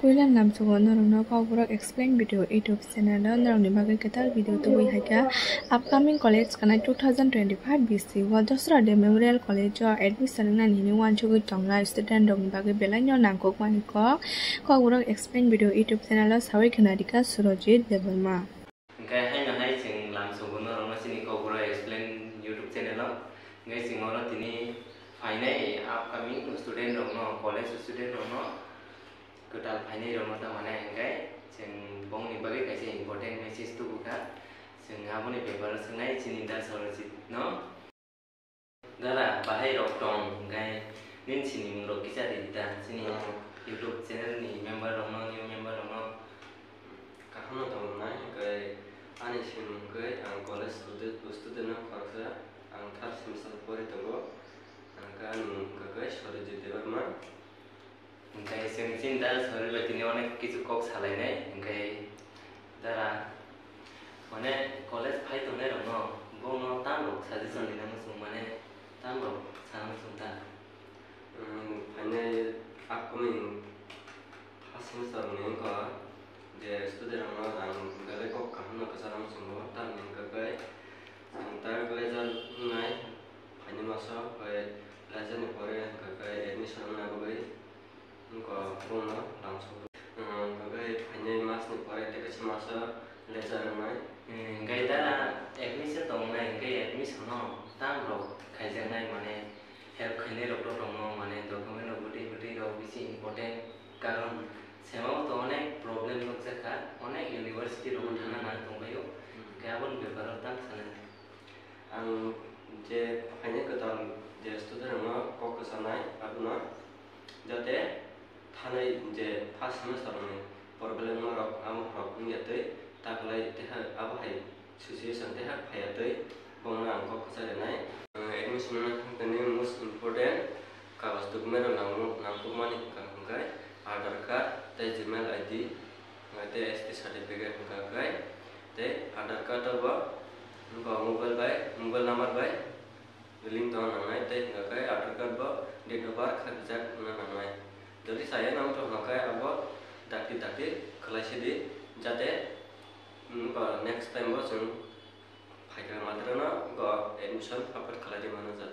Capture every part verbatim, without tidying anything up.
Puila lamsogo norokno Kokborok Explain Video YouTube channel o norokni bagwi kwtal video tubui hai kha. Upcoming college kana two thousand twenty-five B C o Dosra Day Memorial College o admission wngnani hwnwi uansugwi tongnai student rokni bagwi belaino nangkukmani kok. Kokborok Explain Video YouTube channel o sawi khna rikha Surojit Debbarma. Hingke haino hai chwng lamsogo norokno chini Kokborok Explain YouTube channel o. Hingke chwng oro tini phainai upcoming student rokno, college student rokno kwtal phainai rokno ta mane hingke chwng bongni bagwi kaisa important message tubu kha. Chwng aboni beparo swngnai chini da Sorojit no. Dara, bahai rok tong, hingke nini sinimung rok kisa ri di ta, chini YouTube channel ni member rok no, new member rok no. Kaham no tong nai, hingke ani sinimung hingke ang college student, student no khoroksa, ang third semester pori tongo, hingke ani mung hingke Sorojit Debbarma. Hingke chwng chini da Sorojit bai tini onek kichu kok salainai, hingke dara, mane college phai tongnai rokno, bono tam rok suggestion rina muchung, mane tam rok sana muchung ta. Phainai upcoming first semester ni wngkha je student rokno rang belai kok kaham no kwcharo muchungo, tamni hingke chwng ta lecture wngnai phaini masa, bai lecture ni pore hingke admission wngna bagwi. Wngkha bono rang sokwi. Hwnkhe phainai masni pore tei kaisa masa lecture wngnai. Hwnkhe dara admission tongnai, hwnkhe admission no tam rok khaijaknai, mane help khainai rok to tongo, mane document rok bwtwi bwtwi rok bisi important, karon sema o to onek problem nukjakha, onek university rok thangna nang tongbaio, hwnkhe aboni beparo tam sanani. Ang je phainai kwtal je student rokno kok kwchanai abono, jate thanai je first semester ni problem rok amo rok wngya twi taklai teha abo hai situation teha phaiya twi bongno ang kok kwcha rinai. Admission wngna thang tani most important kagoj document rok nangmung nangkukmani hwnkha hwnkhe Aadhaar card tei Gmail I D. Hwnkhe tei S T certificate hwnkha khe tei Aadhaar card o bo, bo mobile bai, mobile number bai link tongna nangnai, tei hwnkha khe Aadhaar card bo date of birth khakjak wngna nangnai. Jodi chaya nang tong hwnkha khe abo dakti dakti khlai sidi, jate, mm, bo next time bo chwng phaikha matrano bo admission approve khlai di mano ja.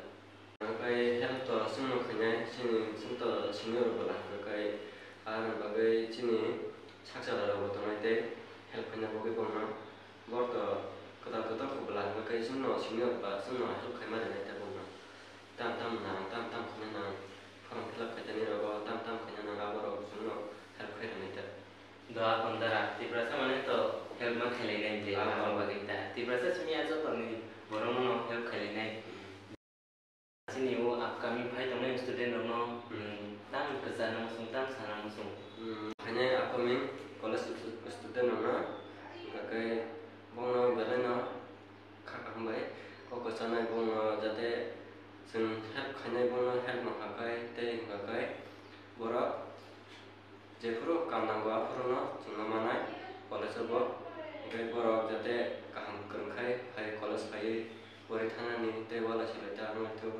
Hwnkhe help to chwngno khainai, chini, chwng to senior bwla, hwnkhe aroni bagwi chini sakchara rokbo tongnai tei help khaina bagwi bongno. Bor to kwtal kwtal khe bwla, hwnkhe chwngno senior ba chwngno help khaima rinai tei bongno. Tam tam nang, tam tam khaina nang, form fill up khaitani rogo tam tam khaina nang, aborok chwngno help khai rinai ta. Do akon dara, Tiprasa mane to help ma khailai nai je, ah, aboni bagwi ta. Tiprasa simi a joto ni borok no help khailai nai. Chini o upcoming phai tongnai student rokno, hmm, nwng tam kwchana muchung, tam sana muchung? Hmm, phainai upcoming college stu-, student rokno, hwnkhe bongno belaino kha kaham bai kok kwchanai, bongno jate chwng help khainai bongno help mankha khai tei hwnkha khai borok jephuru kam nango aphuru no chwngno manai college o bo. Hwnkhe borok jate kaham kwrwng khai phai college phaiwi pori thangnani tei uala se bai ta wngwi thung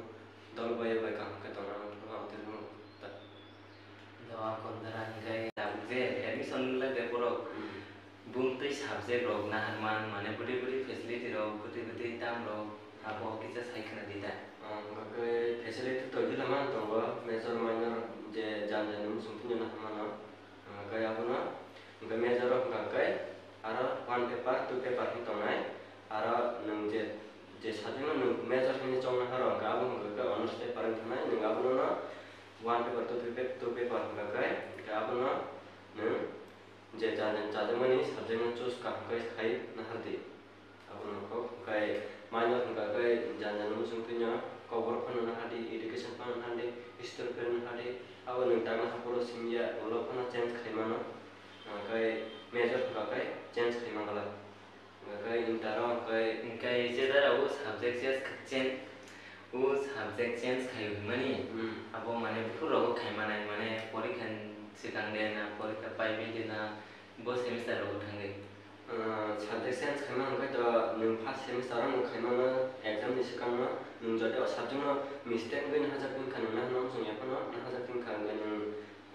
dol bai bai kaham khe tongna wngthung ang tei wngkha. Do akon dara hwnkhe tabuk je admission wngla de borok. Hmm. Bumtwi subject rok naharman, mane bwtwi bwtwi facility rok, bwtwi bwtwi term rok, abo kisa sai khwna di da. Ah, hwnkhe facility to gila man tongo, major minor je jan jan ni muchung tini naharmano. Hwnkhe abono, hwnkhe major rok hwnkha khe aro one paper, two paper hin tongnai, aro nwng je, je subject no nwng major hinwi chongna haro hwnkhe abo hwnkha khe honours paper hin tongnai, nwng abono no one paper, two paper, two paper hwnkha khe, hwnkhe abono nwng je chajakmani subject no choose kaham khe khai nahardi. Abono kok khai minor hwnkha khe jani jani muchung twino Kokborok phano nahardi, education phano nahardi, history phano nahardi. Abo nwng takna haphuru simiya ulo phano change khai mano. Hwnkha khe major hwnkha khe change khai mangala. Hwnkha khe inter o hwnkha khe, hwnkha khe je dara o subject change, change O subject change khai hwnmani, hmm, abo mane buphuru rogo khai manai, mane porikha ni swkang de na, porikha paibai de na, bo semester rogo thangwi. Ah, subject change khaima hwnkhe to nwng first semester o nwng khaimano exam ni swkangno nwng jodi o subject no mistake wngwi nahajak wngkha nwng nahano wng chwng yaphano nahajak wngkha hwnkhe nwng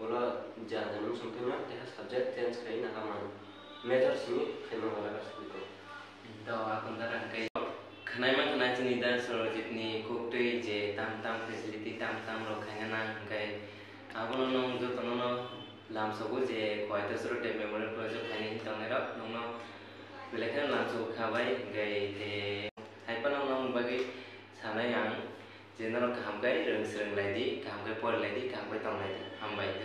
Ulo ja ja nung song thangma, teha subject change khai na hamano. Major simi khai ma wala ka siko. To akon dara hwnkhe khwnaima khwna chini da Sorojitni koktwi je tam tam facility tam tam rok khaina nang hwnkhe abono nwng jotono no lamsogo je Koito Srode Memorial College o khainai hinwi tongnai rok nwngno belai kheno lamsogo kha bai hwnkhe te hai phano nwng bagwi sanai ang je norok kaham khe rwng swrwng lai di, kaham khe pori lai di, kaham khe tong lai di. Hambai.